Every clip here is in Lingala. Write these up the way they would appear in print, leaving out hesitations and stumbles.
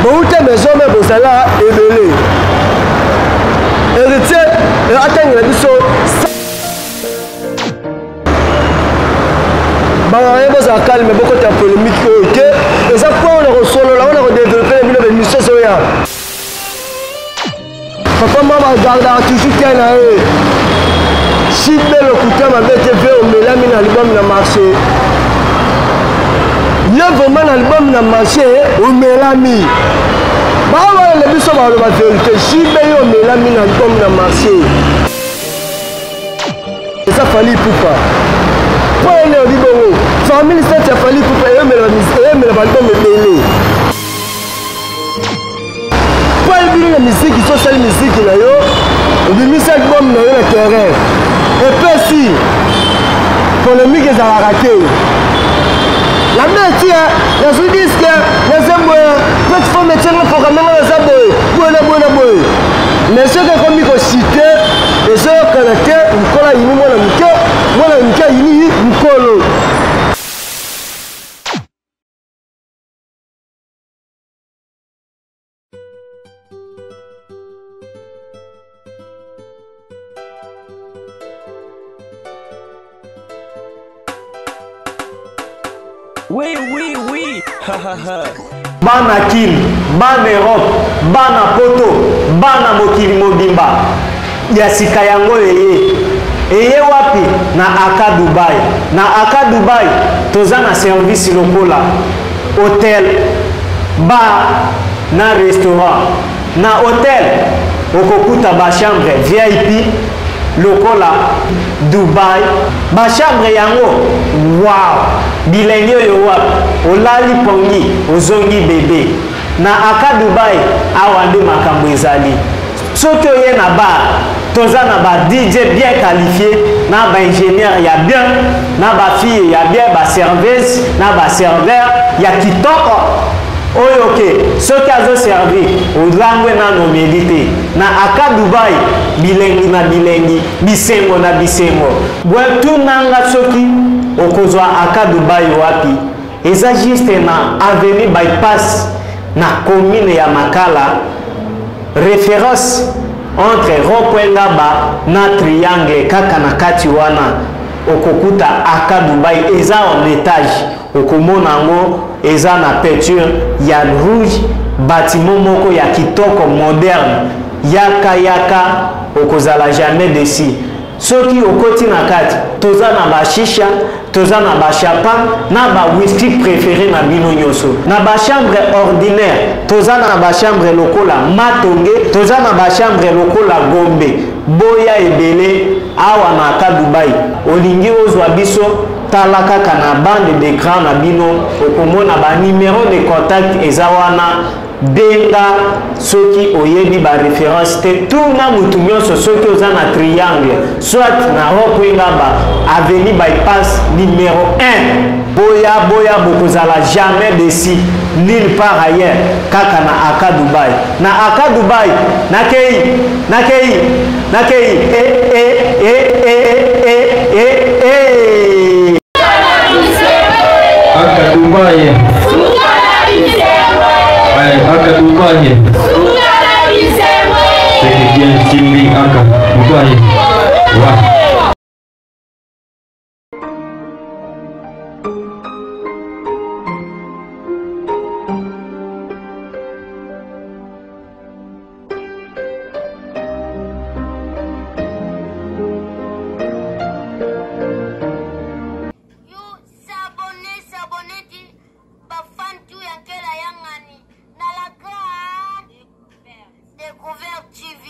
Bouta maison mère bozala ebele. Héritier atangela biso bangaka ye bozala calme bokota polémique oyo te eza mpo na kosolola ona kodevelope na bino baémission ezoya papa mama agardaka toujours te na ye sibe lokuta mabe te ve omelami na album na marché ye vraiment na album na marché omelami baobalele biso baloba verité jibe yo omelami na album na marché eza fali ipupa mpo ene obi bongo famille state ya fali ipupa eyemela baalbum ebele mpo ayebino na miziki so osali miziki na yo obimisi album na yo na terrain epesi polemike ezalaka te na beti nazwi diske naza boye plateforme etianga programme nga naza boye boye na boye na boye mais soki ekomi kosite ezoyokana te mokolo ayini mwana moke mwana moke ayini mokolo. Oui, oui, oui. Bana Kin, bana Europe, bana Poto, bana mokili mobimba. Ya sika yango eye. Eye wapi? Na Aka Dubai. Na Aka Dubai, toza na service lokola hotel, bar na restaurant. Na hotel, okokuta ba chambre VIP lokola Dubai. Ba chambre yango, wow! Bilengi oyo wapi? Olali pongi, ozongi bebe. Na Aka Dubai, awa nde makambo ezali. Soki oye na bar, toza na ba DJ bien qualifié, na ba ingénieur ya bien, na ba fille ya bien, ba serveuse, na ba serveur ya kitoko. Oyo ke soki azo servir, olangwe nano omeli te. Na Aka Dubai, bilengi na bilengi, bisengo na bisengo. Bwe tuna nga soki okozwa Aka Dubai wapi? Eza juste na avenue bypass na commune ya Makala, référence entre rond-point Ngaba na triangle kaka na kati wana okokuta Aka Dubai eza en étage, okomona yango eza na peinture ya rouge, bâtiment moko ya kitoko moderne. Yaka yaka, okozala jamais déçu. Soki okoti na kati, toza na ba shisha, toza na ba chapa, na ba whisky préféré na bino nyoso. Na ba chambre ordinaire, toza na ba chambre lokola Matonge, toza na ba chambre lokola Gombe. Boya ebele awa na Aka Dubai. Olingi ozwa biso, tala kaka na bande d'écran na bino, okomona ba numéro de contact eza wana. Benga soki oyebi ba référence te, tuna mutu nyonso soki oza na triangle, soit na rond-point Ngaba, avenue bypass numéro 1. Boya boya, bokozala jamais déçu nulle part ailleurs, kaka na Aka Dubai. Na Aka Dubai, nakei, nakei, nakei, e e e e e e e. Aka Dubai. Ouais, Aka Dubai. C'est bien Simbi Aka Dubai. Ouais. You s'abonner, s'abonner ti ba fan tout ya nkela yangani na la grande découverte TV,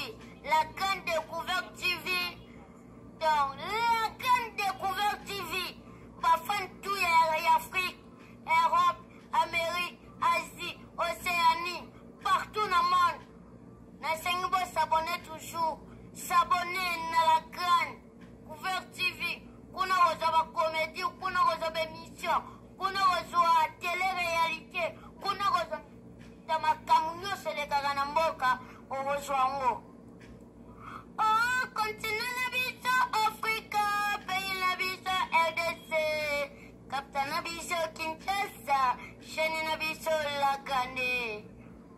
la grande découverte TV. Donc la grande découverte TV, ba fan tout ya Afrique, Europe, Amérique, Asie, Océanie, partout dans le monde. Nasengi bo s'abonner toujours, s'abonner na la grande Couvert TV. Kuna kozwa ba comédie, kuna kozwa ba émission, kuna kozwa télé-réalité, kuna kozwa makambo nyonso elekaka na mboka, okozwa yango. Oh, continent na biso Afrika, pays na biso RDC, capitale na biso Kinshasa, chaîne na biso La Grande.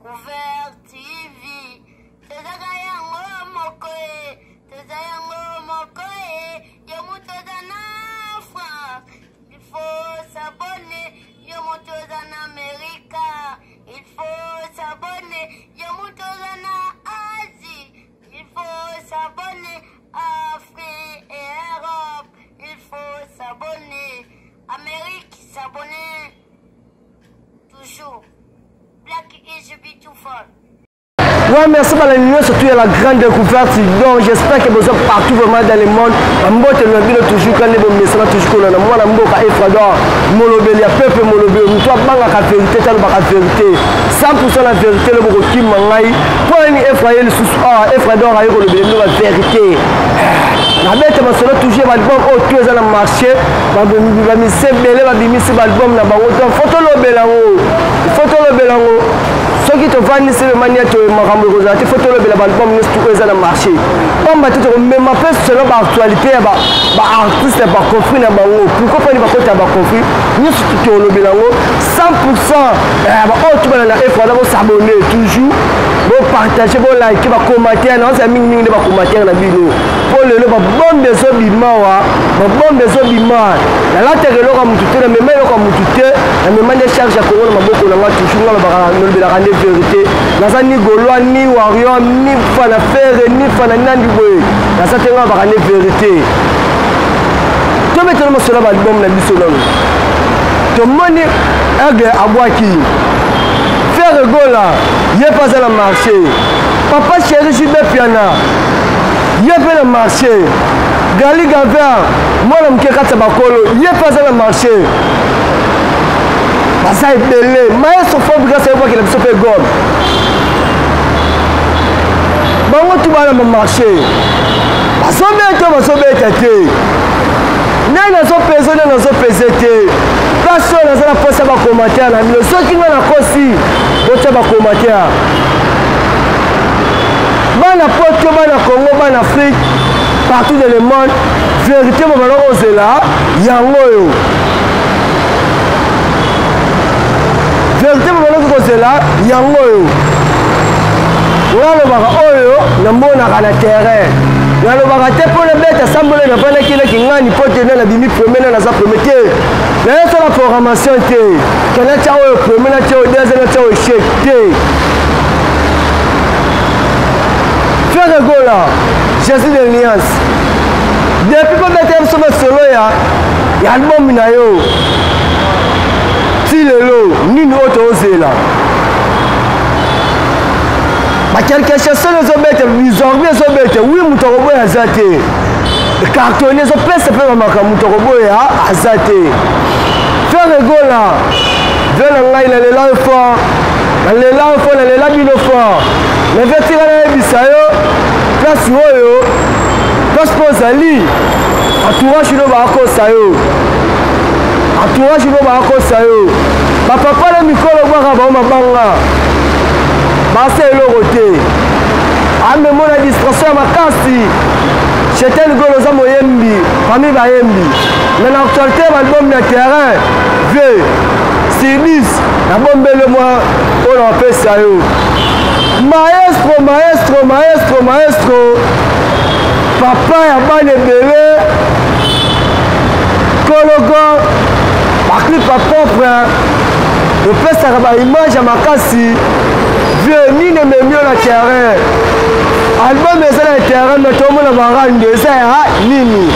Découverte TV. Tozaka yango moko e, toza yango moko e, yo moto oza na France, il faut s'abonner, yo moto oza na Amerika, il faut s'abonner, yo moto oza na Asie, il faut s'abonner, Afrique et Europe, il faut s'abonner, Amérique s'abonner, toujours. Black is beautiful. Ouais, merci balandi nyonso tout ya la grande découverte. Donc j'espère que boza partout vraiment dans le monde. Bambote na bino toujours kande bomesana toujours kolanda mwana mboka Efrador molobeli ya peuple molobeli moto abangaka vérité te alobaka vérité 100% la vérité lobo kokima ngai mpo nini Efra ye lisusu awa Efrador aye kolobela bino ba vérité nabeta masolo toujours ya baalbum oyo tout eza na marché bamise ebele babimisi baalbum na bango donc fo tolobela yango fo tolobela yango soki tovandisi vraimen nie to makambo ekozala te fo tolobela baalbum nyonso tu oyo eza na marché pamba te tokomema mpe selon baactualité ya baartiste ya baconflit na bango pourkoi mpani bakota ya baconflit nyonso tu tolobela yango 100 pourcent baoyo tubana na efrada bosabone toujours bopartage bolike bacommentaire na ozala mingimingi nde bacommentaire na bino mpo lelo babombe ezobimawa babombe ezobima nalataka eloko ya motu te namema eloko ya motu te namema nde charge ya kongo na maboko na nga toujours nga lobaka nalobelaka nde verité naza ni gaulois ni warrior ni fana fere ni fana nandi boye naza te nga lobaka nde verité tobetela masolo ya baalbum na biso nano tomoni aigle abwaki ferre gola ye mpe aza na marché papa chéri jube piana ye mpe na marché gali gaver mwana moke kati ya bakolo ye mpe aza na marché baza ebele maestro fabrigas ayebwakela biso mpe gomme bango tu bana mamarché bazobeta bazobeta te nde nazopese nde nazopese te place oyo naza na mposa bacommentaire na bino soki nga nakosi botya bacommentaire bana poto bana congo bana afrique partout dans le monde vérité bobanda kozela yango oyo verité bobandaki kozela yango oyo nalobaka oyo namonaka na terrain nalobaka te mpo nabeta sambole navandaki na kingani mpo te nde nabimi premier nde naza premier te nayesala programmation te ke natya oyo premier natya oyo deuxième natya oyo échec te Ferre Gola Jésus de nuance depuis babeta biso masolo ya ya album na yo ti lelo nini oyo tozela bakelke chanson ezobeta bizorbi ezobeta wi moto akoboya aza te cartonne ezopesa mpe bamaka moto akoboya aza te Ferre Gola ve na ngai nalela yo fort nalela yo fort nalela bino fort mais ve tika nayebisa yo place oyo place mpo ozali entourage no bakosa yo entourage no bakosa yo bapapa na mikolo bwaka bango mabanga basa eloko te amemo na distraction ya makasi chetel gol oza moyembi parmi bayembi mais na actualité ya baalbum na terrain v sidis nabombeli mwa oyo napesa yo maestro maestro maestro maestro papa ya bana ebele kologo baclip ya propre opesaka baimage ya makasi vie nini ememi yo na terrain album eza na terrain me tomona barando eza ya nini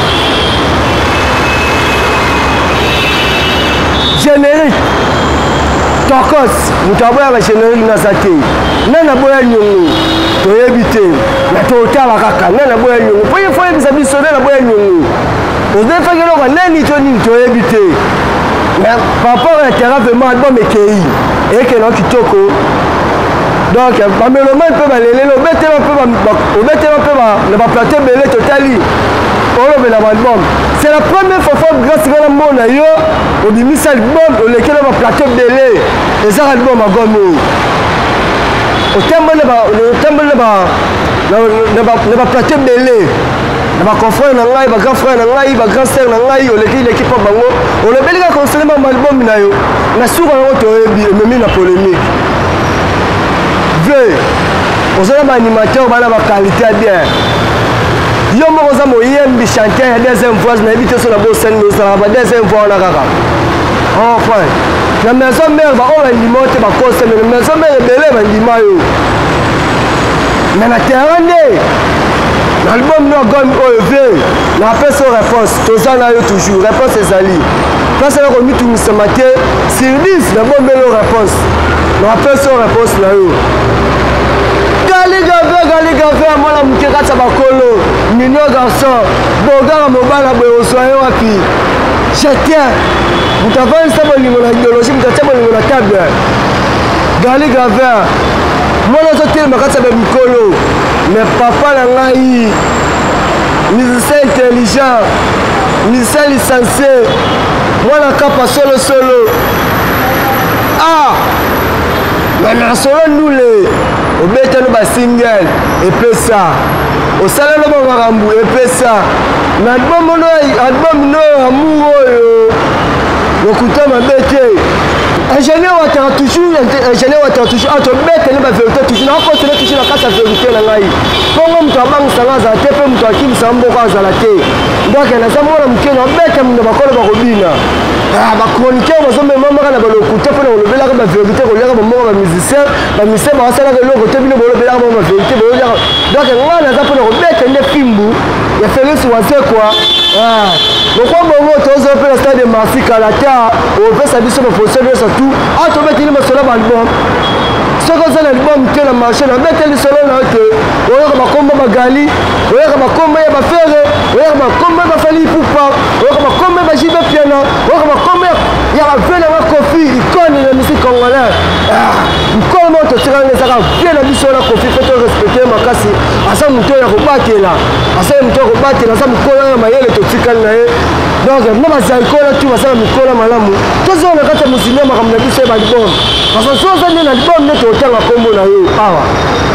générique tokos moto aboya bagénérique naza te nani aboya niongo toyebi te na totala kaka nani aboya niongo mpo ye fo oyebisa biso nani aboya niongo ozefaki eloko nani to nini toyebi te mais par rapport ya terrain vraiment album ekei ekenda kitoko donc bamelomane mpe baleleli obetela mpe na baplateau ebele totali olobela baalbum c'est la première fois fois grâce nga namona yo obimisi album olekela baplateau ebele ezaka album agome oyo otamboli na baplateau ebele na baconfrère na ngai bagrand frère na ngai bagrand sœur na ngai oleki leki mpo bango olobeli kaka konsole mama albomi na yo na suka yango toyebi ememi na polémique. Oza na baanimateur bana baqualité ya bien. Yo moko oza moyembi chanteur ya deuxième voix, nayebi te so na bosani ozalaka ba deuxième voix wana kaka. Enfin, na maison mère baoyo bandima yo te bakosa, mais na maison mère ebele bandima yo. Mais na terrain nde na album no gomme oyo vie napesa yo réponse, toza na yo toujours, réponse ezali place na komitungisama te. Sur 10 nabombeli yo réponse, napesa yo réponse na yo. Galigave, galigave ya mwana moke kati ya bakolo, mignon garçon, bogara mobala boye, ozwa ye wapi? Je tiens moto avandisa bolingo na idéologie, moto atia bolingo na table. Galigave mwana azotelema kati ya bamikolo, mais papa na ngai musicien intelligent, musicien licencié, mwana kapa solosolo. Ah, mais na solo ndule obetano basingle epesa, osalano bamakambo epesa na album no, album no amour oyo lokuta mabe te. Ingénieur Watara toujours, ingénieur Watara toujours, ah tobeteli ba vérité toujours, nakotele toujours na kati ya vérité na ngai. Bongo moto abangisa nga azala te, mpe moto akimisa mboka azala te. Donc naza mwana moke, nabeta moto bakolo bakobina. Bachroniqueur bazomemamaka na balokuta mpona kolobelaka bavérité, koliaka bamoko bamusicien, bamusicien basalaka eloko te, bino bolobelaka bango bavérité bololiaka. Donc ngai naza mpona kobeta nde fimbu ya Félix Wazekwa. Lokwa bongo tozo mpe na stade de Marsi kalata, opesa biso baposition nyonso tu. Awa tobeteli masolo ya baalbum. Soki oza na album te na marché, nabeteli lisolo na yo te. Oyoka bakombo bagali, oyoka bakombo ya bafere, oyoka bakombo ya bafali Ipupa, oyoka bakombo ya bajibe Piana, oyoka bakombo ya bavie nanga Kofi, icone na musique congolais. Nkolo moko totikali ezaka vie na biso wana Kofi, mpo torespecte makasi. Aza moto oyo ya kobatela, aza moto ya kobatela, aza mokolo ya mayele, totikali na ye. Donc na bazalikola tu basala mikolo malamu, tozonga na kati ya mosili ya makambo na biso ya baalbum, parce que soki oza nde na album nde totanga nkombo na yo awa.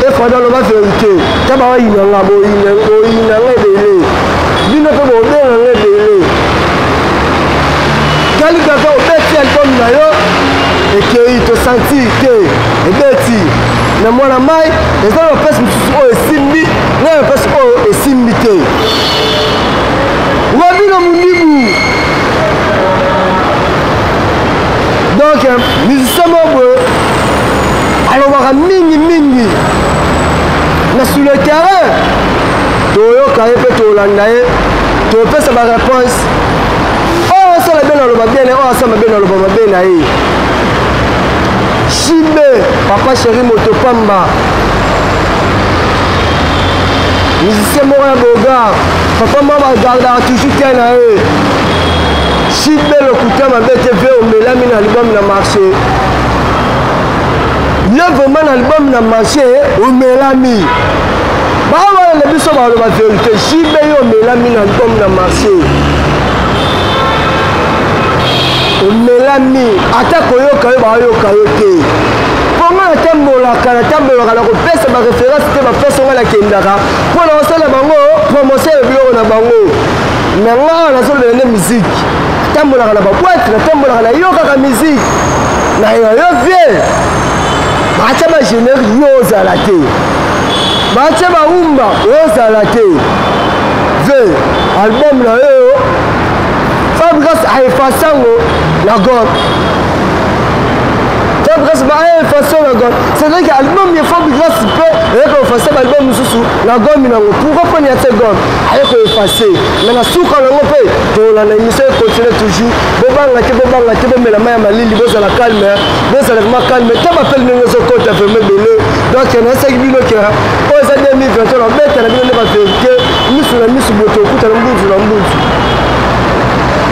Efada aloba verité, ta baoyinanga boyinanga ebele, bino mpe bobenganga ebele. Galigaka obeti album na yo ekei, tosentir te ebeti na mwana mai, eza na bapesi mosusu oyo esimbi na bapesi oyo esimbi te. Robino Mundibu, donc musicien moko boye alobaka mingi mingi na sur le terrain, toyoka ye mpe tolanda ye, topesa baréponse. Oyo asala bien aloba bien, oyo asala mabe aloba mabe na ye. Chibe papa chéri moto pamba, musicien moko ya bogar, papa moko bagardaka toujours te na ye. Chibe lokuta mabe te, ve omelami na album na marché, ye vraiment na album na marché omelami. Bawana na biso baloba vérité. Jibe yo omelami na album na marché, omelami, ata koyoka yo bayoka yo te. Mpo nga natambolaka, natambolaka na kopesa baréférence te, bapesa nga nakendaka mpo na kosala bango promotion ya biloko na bango. Me nga awa nazolobela nde musique, natambolaka na babwate, natambolaka nayokaka musique na yo vie. Batya bagénérique yo ozala te, batya barumba ozala te. Ve album na yo Fabrice aefase yango na god, Fabrice baefase na god, c'est-à-dire que album ya Fabrice mpe eye koefase baalbum mosusu na gomi nango. Pourquoi? Mponi ya te god aye koefase, mais na suka nango mpe tolanda émission econtinue toujours. Bobanga te, bobanga te, bomela mai ya malili, bozala calme, bozala vraiment calme te. Bapele ndenge ezokota vraiment ebele. Donc nayesaki bino ke oyo eza 2021, nabeta na bino nde bavérité misu na misu, boye tokutana mbunzu na mbunzu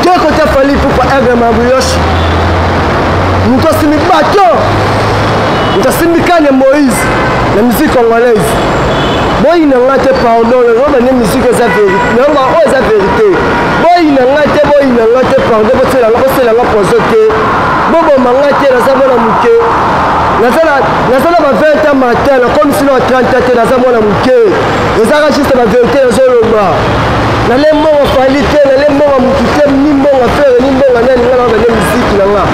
te. Kota Fali Pupa, aigle mabuyoshi, moto asimbi bato, moto asimbi kane Moïse na musique congolaise. Boyina nga te, pardon, nazoba nde musique eza vérité, nayoba oyo eza vérité. Boyina nga te, boyina nga te, pardon, boselanga, boselanga poison te, boboma nga te. Naza mwana moke, naza na ba 20 ans matin, nakomisi na 30 ans te, naza mwana moke, ezaka juste bavérité nazoloba. Nale mbongo Fali te, nale mbongo motu te, ni mbongo Fere, ni mbongo nani. Nga naoba nde misiki na nga,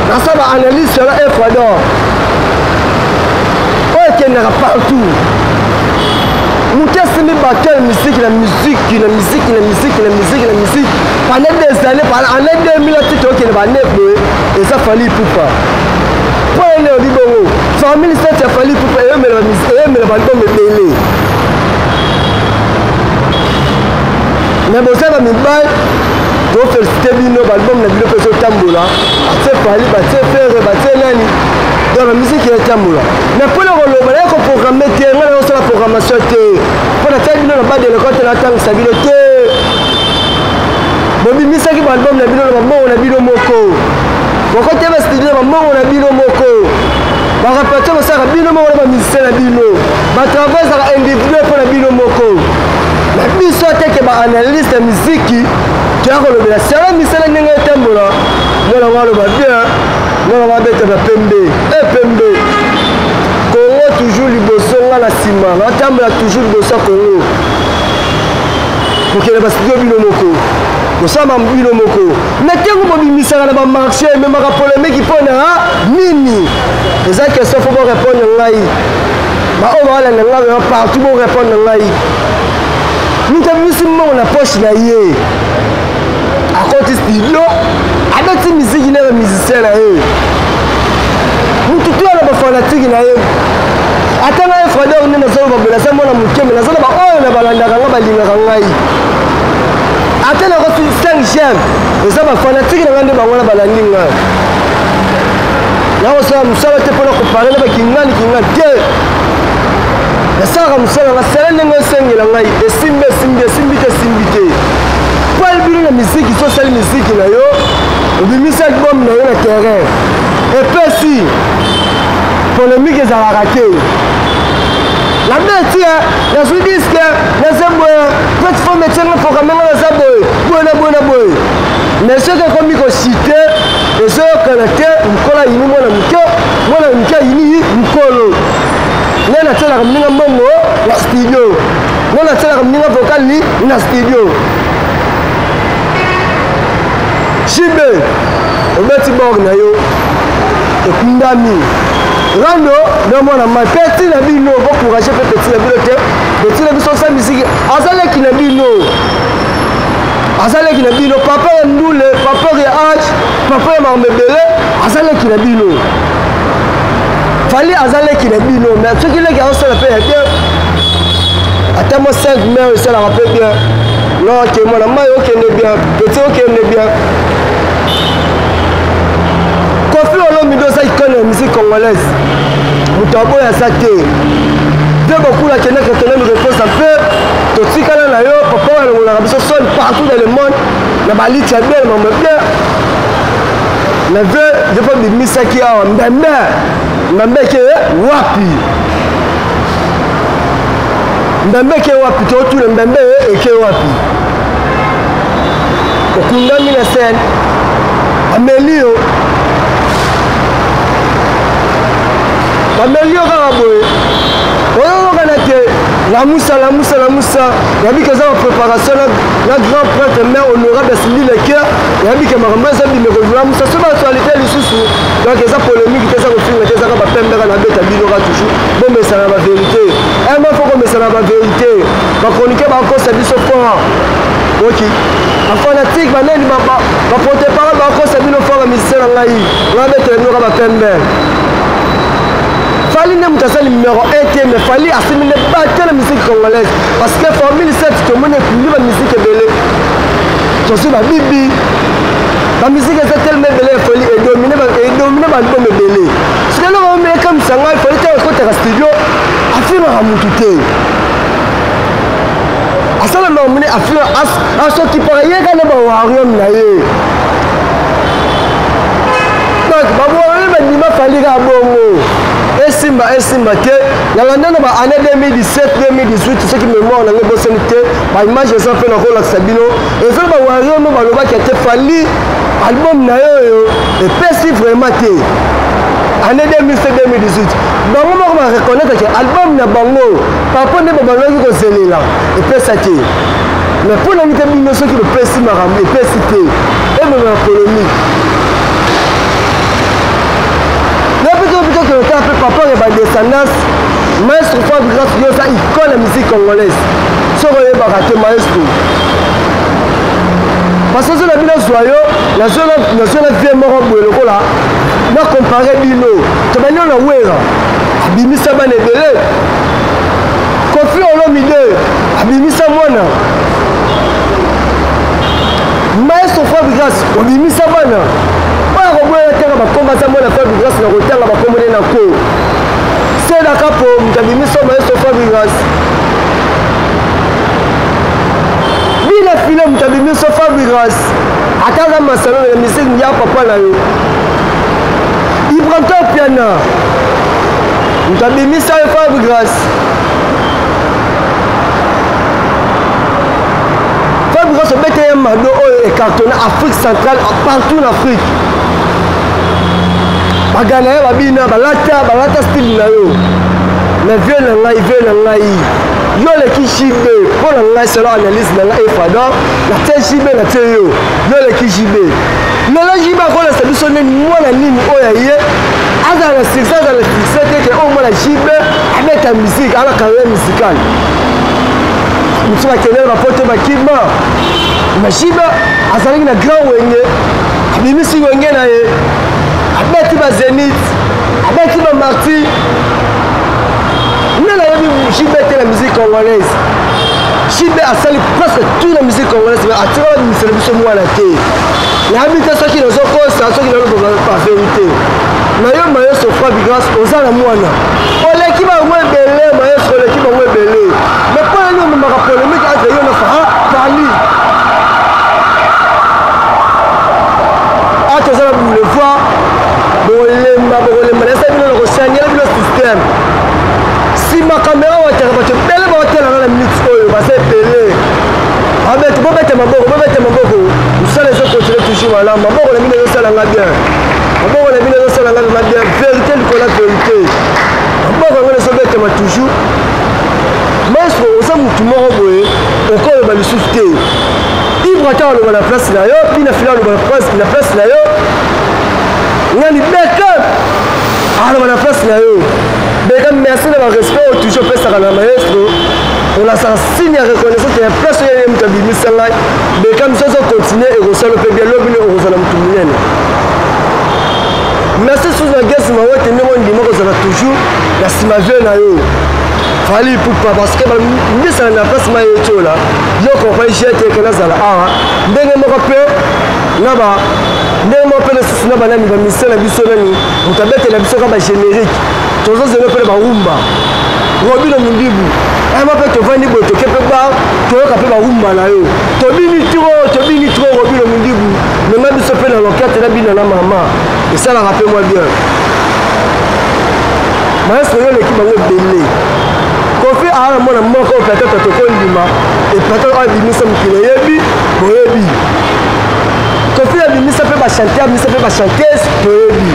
nasala baanalyse yana. Efrador oyo. Akendaka partout. Moto asimbi bato ya miziki na miziki na miziki na miziki na miziki na miziki pendant des années, pendant année 2000 ati tokende bane boye, eza Fally Ipupa. Mpo ene obi bongo famille sete ya Fally Ipupa eyemela baalbum ebele. Me boza ba mibali, tofélicité bino, baalbum na bino mpe ezotambola. Batie Fally, batie Ferre, batie nani, donc miziki etambola. Mais mpo na koloba naye koprogramme te, ngai nakosala programmation te mpo natia bino na badeleko te, natangisa bino te. Bobimisaki baalbum na bino na bambongo na bino moko, bokoti bastudio na bambongo na bino moko, barepertoire bosalaka bino moko na bamusicien na bino, batravau ezalaka individuel mpo na bino moko. Na biso ateke baanalyste ya miziki, toya kolobela sala misala ndenge etambola. Mwana ngo aloba bien, mwana ngo abeta na pembe e pembe. Kongo toujours liboso, nga na nsima natambola toujours liboso ya Kongo. Kokende bastudio bino moko, kosala bino moko, me ntango bobimisaka na bamarché ememaka polémique mpo na nini? Eza question, fo borépondre ngai. Baoyo baolanda ngai partout, borépondre ngai. Moto abimisi mbongo na poche na ye, akoti studio, abeti miziki na bamusicien na ye, motu to na bafanatike na ye. Ata ngai Frador nde nazoloba boye, naza mwana moke, me naza na baoyo na balandaka ngai, balingaka ngai. Ata nakosi 5 j'aime, eza bafanatike na ngai nde bango wana balandi ngai. Nakosala mosala te mpona kopare na bakingani kingani te. Nasalaka mosala nga sala ndenge osengela ngai. Esimbi, esimbi, esimbi te, esimbi te. Po bino na miziki, so osali miziki na yo, obimisi album na yo na terrain, epesi polémique ezalaka te. Nabeti, nazwi diske, naza boye, plateforme etianga programme nga, naza boye boye na boye na boye. Mais soki ekomi kosite, ezoyokana te. Mokolo ayini mwana moke, mwana moke ayini mokolo. Nde natielaka moninga mbongo na studio, nde natielaka moninga vocal na studio. Jibe obeti bor na yo, ekundami rando na mwana mai. Peti na bino, bocourage mpe peti na bino te, peti na biso osa misiki, aza leki na bino, aza leki na bino, papa ya ndule, papa ya age, papa ya makambo ebele, aza leki na bino. Fally aza leki na bino, mais soki leki azosala mpe ya bien, ata mwa 5 mai esalaka mpe bien. Non, ke mwana mai okende bien, peti okende bien. Koffi Olomide oza icône ya musique congolaise, moto aboya aza te. Mpe bokula akendaka tonami repose mpe totikala na yo papa oyo alongolaka biso soni partout dans le monde na baliti ya bien, mama bien. Mais ve depo bimisaki awa mbembe, mbembe eke wapi? Mbembe eke wapi? Totuna mbembe eke wapi? Okundami na scène, ameli yo, bameli yo kaka boye, oyokokana te. Lamusa, lamusa, lamusa. Yabi ke eza bapréparation na grand prêtre mare honorable Cindy Leker. Yabi ke makambo eza bimeko. Lamusa so baactualité lisusu. Donc eza polémique te, eza kofinga te, ezaka bapembe kaka nabeta bino ka toujours. Bomesana na bavérité, ema fo komesana na bavérité. Bachroniqueur bakosa biso fort, oki bafanatike banani, baporte parole bakosa bino fort. Bamusicien na ngai, ngai betela bino ka bapembe. Fally nde moto aza numéro 1 te, mais Fally asimbi nde bate na musique congolaise, parce que formule 7 tomoni ekundi bamusike ebele, tozwi babibi, bamusike eza telema ebele ya Fally, edomine baalbum ebele. Soki eloko oyo ekamwisa ngai, Fally ntango akotaka studio afingaka motu te, asala makambo ne afinga, asokipaka ye kaka na bawarium na ye. Donc bawarrior bandima Fally kaka bongo, esimba esimba te. Nalanda na baannée 2017, 2018, soki mémoire nango ebosani te, baimage eza mpe nakolakisa bino. Eza na bawarrior no balobaki ate Fally album na ye oyo epesi vraiment te. Année 2017, 2018, bango moko bareconnaitre ke album na bango papo nde babandaki kozelela epesa te. Mais mpo nangi te bino soki bopesi makambo epesi te, ememaka polémique. Na mpe tobi tokende kaka mpe papa ya badescendance. Maestro Fabregas, yo oza icône ya musique congolaise. Soki oyebaka te maestro, parce que ozo na bino zwa yo nazwa na vie moko boye lokola na compare bino tobandi na Wera abimisa bana ebele, Koffi Olomide abimisa mwana, maestro Fabregas obimisa bana oyo akoboya tanga bakombo aza mwana Fabregas na kotanga bakombo nde na ko Seda Kapo moto abimisa maestro Fabregas, bina file moto abimisa Fabregas, ata aza masano na misiki ya papa na yo. Ibrator Piana moto abimisa yo Fabregas. Fabregas obete ye mado oyo ecartonne Afrique centrale, partout na Afrique. Bagana ye babina balata balata style na yo. Mais vieux na ngai, vieux na ngai, yo oleki JB. Mpo na ngai, selon analyse na ngai efador natie JB, natie yo, yo oleki JB. Lelo JB akolesa biso nini? Mwana nini oyo aye azala na succès, azala na succès te ke oyo mwana JB abeta musique, ala carrière musicale. Mosusu bakendele bapoto bakima, ma JB azalaki na grand Wenge, abimisi Wenge na ye, abeti ba Zénith, abeti ba Marti. Nde nayebi JB te na musique congolaise. JB asali presque tout na musique congolaise, mais atikala bimisela biso mwana te. Nayebi te soki nazokosa, soki naloba ba vérité na yo. Maestro Fabregas, oza na mwana, oleki bango ebele. Maestro, oleki bango ebele, mais mpo nani omemaka polémique entre yo na Fally? Ata oza na boulevard, bokolemba, bokolemba. Nayesa bino na kosangela bino système nsima kamera wataka bato ebele baotelanga na minute oyo, baza ebele. Abete, bobete maboko, bobete maboko. Mosala ezokontinue toujours malamu. Maboko na bino ezosalanga bien, maboko na bino ezosalanga vraiment bien. Vérité likolo ya vérité, maboko yango ezobetema toujours. Maestro, oza motu moko boye okoloba lisusu te. Ibre ata aloba na place na yo, bina fila aloba na place na yo, ngani beka aloba na place na yo. Beka, merci na barespect oyo toujours opesaka na maestro. Olasaka signe ya reconnaissance ya place oyo ye moto abimisa ngai. Beka, miso azocontinue, ekosala mpe bien lobi okozala motu monene. Merci susu na Gesi Mawete, ndenge ondima kozala toujours na nsima vie na yo Fally Ipupa, parce que bamisala na place ma ye tiola yo comprend jete ke nazala awa ndenge moko mpe na ba ndenge moko mpe lisusu na banani bamisala na biso. Nani moto abetela biso ka bagénérique? Tozozela mpe na barumba Robino Mundibu ema mpe tovandi boye, toke mpe bar, toyoka mpe barumba na yo. Tobini trop, tobini trop. Robino Mundibu, mema biso mpe na lokete na bina na mama, esalaka mpe mwa bien. Maestro, yo oleki bango ebele. Koffi aa na mwana moko peut-être tokondima e peut-être oyo abimisa mokili eyebi, boyebi. Koffi abimisa mpe bachanteur, abimisa mpe bachanteuse, toyebi.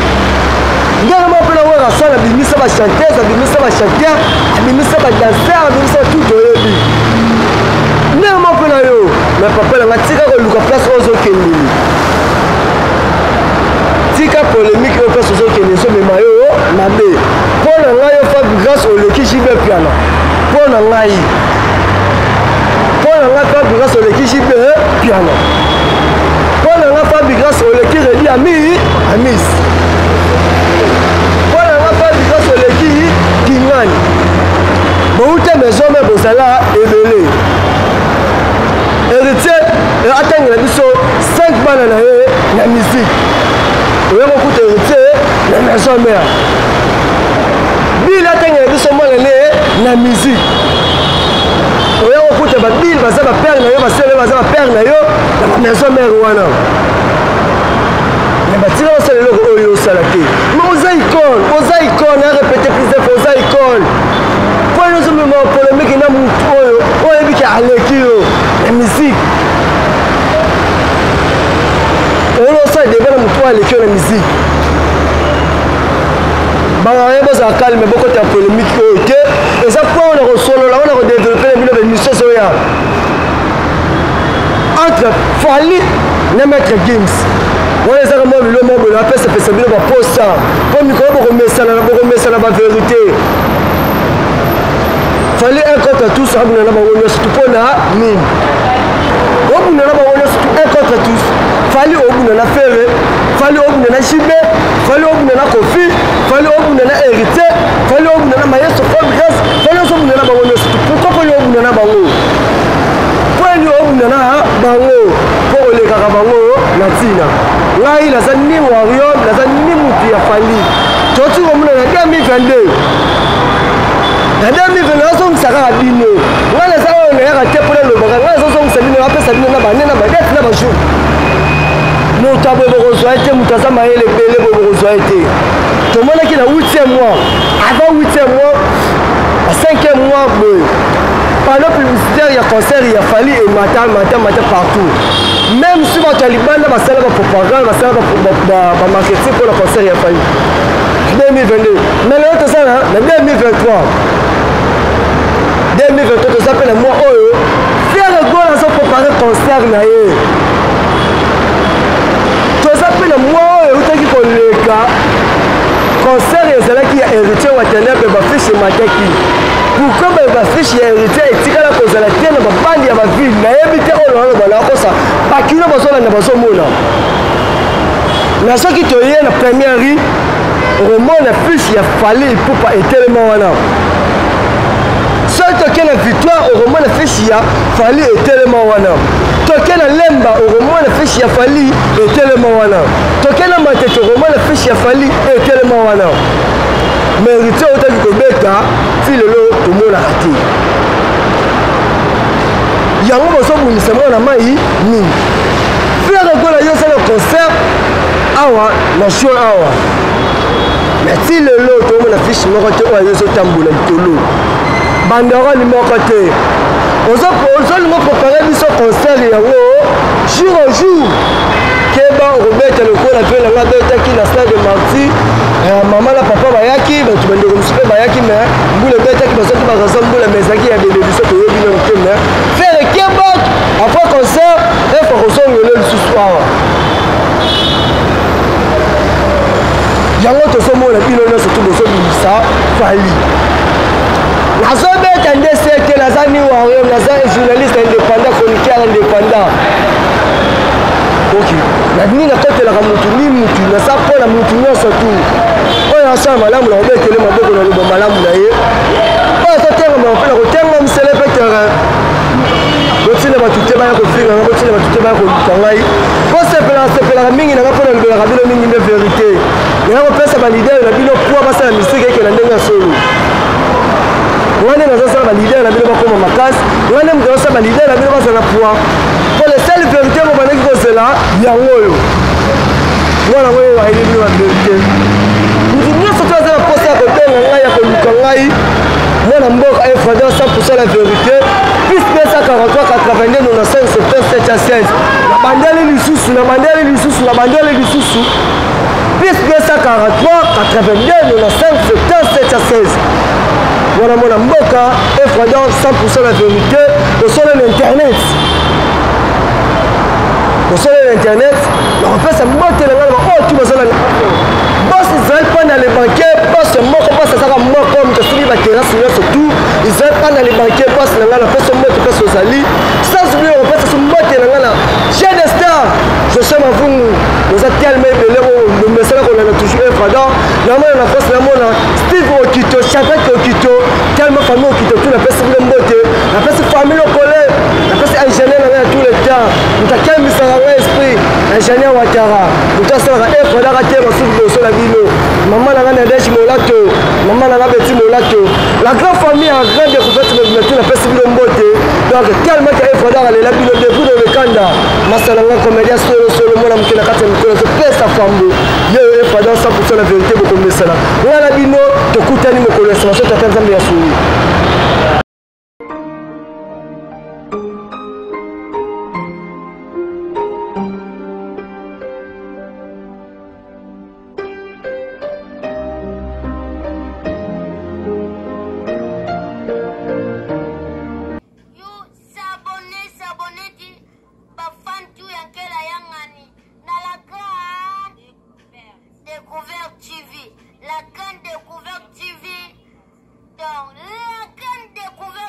Ndenge moko mpe na Werrason, abimisa bachanteuse, abimisa bachanteur, abimisa badanseur, abimisa tout, toyebi. Ndenge moko mpe na yo. Mais papa nanga, tika koluka place oyo ozokendeli, tika polémique oyo. Place ozokende ezomema yo mabe. Mpo na ngai, yo Fabregas oleki JB Piana. Mpo na ngai, mpo na ngai, Fabregas oleki JB Piana. Mpo na ngai, Fabregas oleki Redi Ami Amis. Mpo na ngai, Fabregas oleki Kingani. Bouta maison me bozala ebele. Héritier atangela biso 5 bana na ye na musique. Oya kokuta Héritier na maison mère, bile atangela biso mwana ne na musique. Oya kokuta babile baza bapère na yo, basele baza bapère na yo na bamaison mère wana, mais batika basala eloko oyo osala te. Mais oza icône, oza icône, a répété plusieurs fois, oza icône. Mpo nini ozomema polémique na mutu oyo oyebi ke aleki yo na musique? Oyo osala débat na mutu oyo aleki yo na musique. Bangaye bozala calme, bokota ya polémique oyo te. Eza mpo na kosolola oyo na kodévelopper na bino baémission ezoya entre Fally na Maître Gims. Wana ezaka mwa bilo mwa boye, apesapesa bino baposa mpo mikolo bokomesana, bokomesana bavérité. Fally un contre tous, abunda na bango nyonso tu mpo na nini? Obunda na bango nyonso tu un contre tous. Fally obunda na Ferre, Fally obunda na JB, Fally obunda na Koffi, Fally obunda na Héritier, Fally obunda na Maestro Fabregas, Fally ozobunda na bango nyonso tu. Pourquoi Fally obunda na bango? Mpo nini obunda na bango? Mpo olekaka bango na ntina. Ngai naza ni warrior, naza ni mutu ya Fally. Toti komona na 2022 na 2022 nazongisa kaka bino. Ngai naza oyo nayaka te mpo nalobaka, ngai nazozongisa bino, napesa bino na bane na badate na bajour. Moto ya boye bokozwa ye te, moto aza mayele ebele boye bokozwa ye te. Tomonaki na 8e mois, avant 8e mois, na 5e mois boye, panneau publicitaire ya concert ya Fally emata mata mata partout. Même si bato ya libanda basala ba propagande, basala ba marketing mpo na concert ya Fally 2022, mais lelo toza na 2023. 2023 toza mpe na mois oyo Ferre Gola azo prépare concert na ye. Toza mpe na mois oyo eutaki koleka concert ezalaki ya Héritier Watanabe, bafiche emataki. Pourquoi bafiche ya Héritier etikala kozala te na babandi ya baville? Nayebi te oyo naloba nakosa bakino bazolanda bazomona. Na soki toye na première rue, okomona fiche ya Fally Ipupa etelema wana. Soki toke na Victoire, okomona fiche ya Fally etelema wana. Toke na Lemba, okomona fiche ya Fally etelema wana. Toke na Matete, okomona fiche ya Fally etelema wana. Mais Héritier otaki kobeta ti lelo tomonaka te. Yango bozobundisa mwana mai mingi. Ferre Gola yo osala concert awa na juin awa, mais ti lelo tokomona fiche moko te oyo ezotambola likolo, banderole moko te. Ozolinga prépare biso concert yango jour au jour. Keba okobeta lokola mpe nanga abetaki na stade de Martyrs. Mama na papa bayaki, bato bandeko mosusu mpe bayaki, mais mbula ebetaki, bazwaki baraison mbula, mais ezalaki ya bebe, biso toyebi nano te. Mais Ferre keba, après concert efa kozongela lisusu awa. Yango tozomona bino nyonso tu bozobimisa Fally. Nazobeta nde sete, naza ni warrior, naza journaliste indépendant, chroniqueur indépendant. Ok, nabimi nakotelaka mutu ni mutu, naza mpo na mutu nyonso tu. Oyo asala malamu nakobetele maboko, naloba malamu na ye. Oyo azotengama mpe nakotenga misele mpe terrain. Botina bato te baya kofinga nga, botina bato te baya koluka ngai. Bosepelaka sepelaka mingi na nga mpo nalobelaka bino mingi nde verité. Naya kopesa balider na bino poids basala misiki eke na ndenge ya solo. Ngai nde nazosala balider na bino bakoma makasi, ngai nde moto nazosala balider na bino bazala na poids. Mpo le seul vérité bobandaki kozela yango oyo. Mwana yango oyo ayebi bino ba vérité. Moto nyonso to aza na mposa ya kobenga ngai, ya koluka ngai, mwana mboka Efrada 100% la vérité. Plus 243 82 95 77 16. Nabandeli lisusu, nabandeli lisusu, nabandeli lisusu. Plus 243 82 95 77 16. Mwana mwana mboka Efrada 100% la vérité. Osolo na internet. Osolo na internet. Nakopesa mbote na ngai na baoyo tu bazala na boss Israël Panda le banquier, boss moko, boss azaka moko, moto asimbi ba terrasse nyonso tout. Israël Panda le banquier, boss na ngai, napesa mbote place ozali. Sans oublier kopesa so mbote na ngai na Jeune de Star, José Mavungu, oza tellement ebele oyo nomesana kolanda toujours Efrada. Namona na France, namona Steve Okito, Shadrack Okito, tellement famille Okito tout, napesi bino mbote, napesi famille Lokole, napesi ingénieur na ngai ya tout le temps, moto akembisaka ngai esprit, ingénieur Watara, moto asalaka Efradaka te masuku liboso na bino. Mama na ngai Nadège Molato, mama na ngai Betty Molato, la grande famille ya grande découverte mobima tout, napesi bino mbote. Donc tellement que Efradaka alela bino depuis de Lekanda, masala ngai comédien solo solo, mwana moke na kati ya mikolo azopesa fambo ye oyo Efrada 100% la vérité, bokomesana. Ngai na bino tokutani mokolo ya nsima, so tata Nzambe ya solo. You s'abonner, s'abonner ti ba fan tu ya Nkela Yangani na la grande découverte TV. La grande découverte TV. Donc, la grande découverte.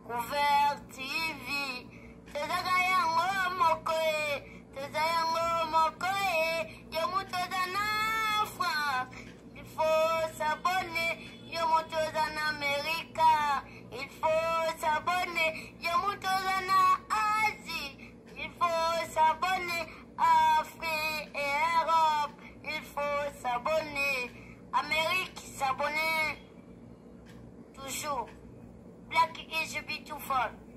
Découverte TV. Tozaka yango moko e, toza yango moko e, yo moto oza na France, il faut s'abonner, yo moto oza na Amerika, il faut s'abonner, yo moto oza na Asie, il faut s'abonner, Afrique et Europe, il faut s'abonner, Amérique s'abonner, toujours. Black is beautiful.